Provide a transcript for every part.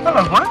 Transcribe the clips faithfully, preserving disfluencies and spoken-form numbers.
Hello, boy.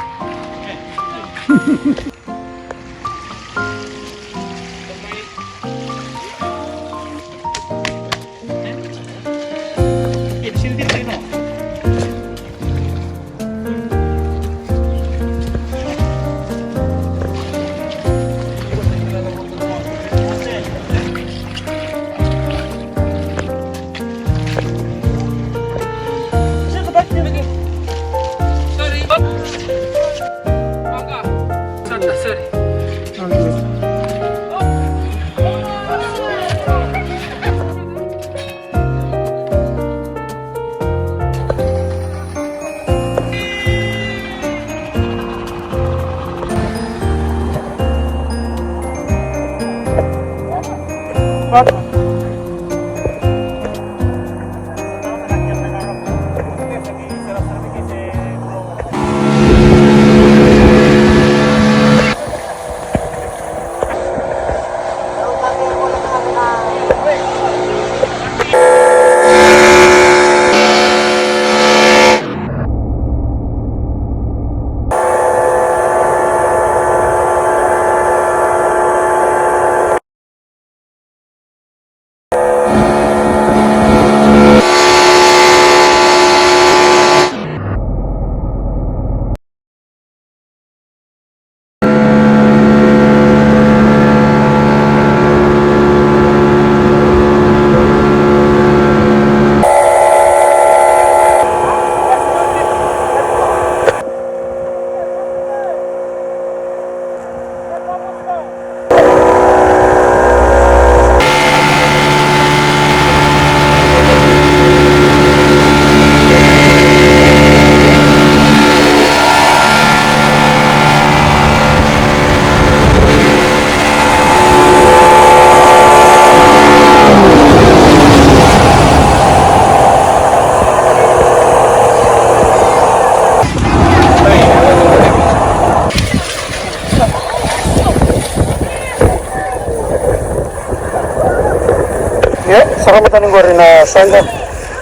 Ia, sa rauta tani qori na saqa.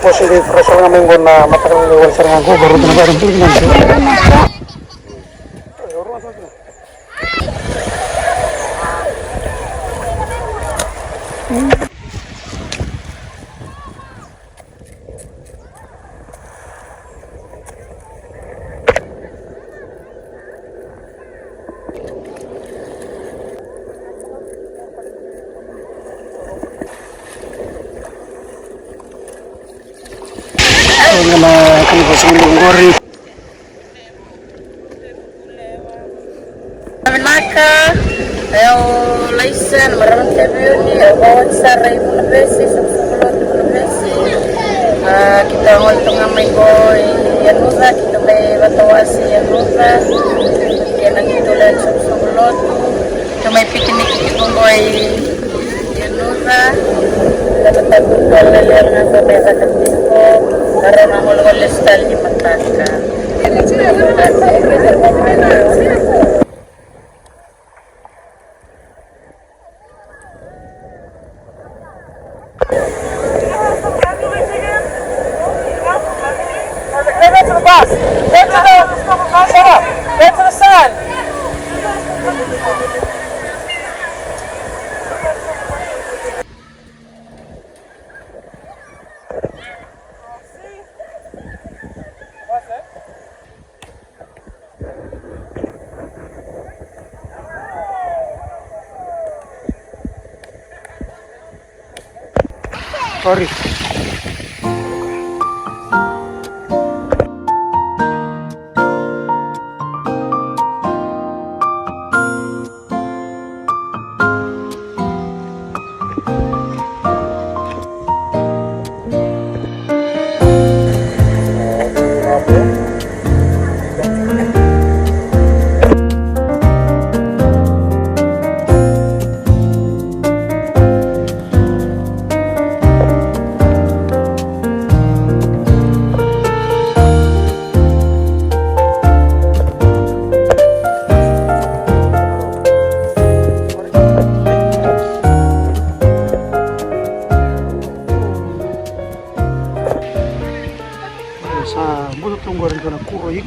Ko se qai rau sara ga mai qo na mataka lailai wale sara ga qo, ko rauta na qori. Qori. Vinaka, o yau Laisa, na marama ni Taveuni, au vakawati sara i Vunavesi, soqosoqo lotu Vunavesi. A, keitou a gole toka ga mai qo i Yanuca, keitou mai vatawase i Yanuca. Kei na keitou lewe ni soqosoqo lotu, keitou mai pikiniki tiko qo i Yanuca. Keitou tabu dua lelevu ga sa mai caka tiko, ka rau na gole lesu tale ni mataka. Get to the, shut up. Get to the side. Sorry.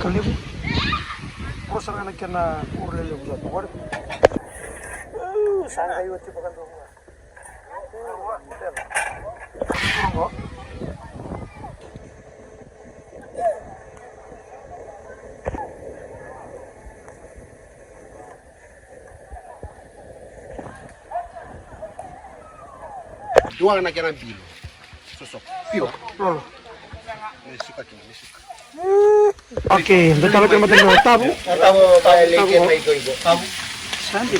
Levu. Ko sara ga na kena uro lelevu sa tu qori. Au, sa qai oti vakadua. Dua na kena bilo. Soso. Pio. Lolo. Me suka kina, me suka. Okay, dou tala kena mata na tavu. Tavu, tavu, tavu. Tavu. Sandi.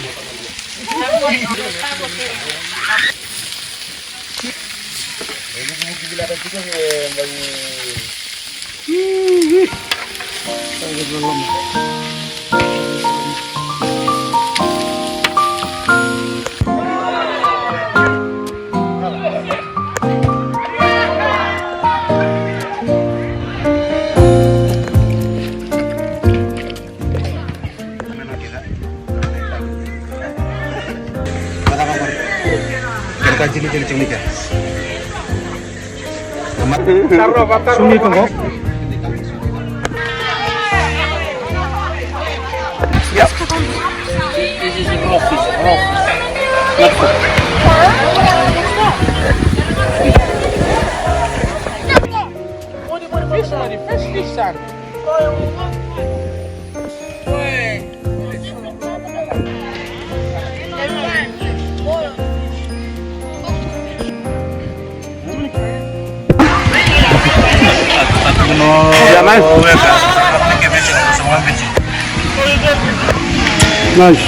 Sumi tu qo. This is raw fish, raw fish. Not cooked. Fish, buddy, fresh fish, son. Yeah, man. Nice.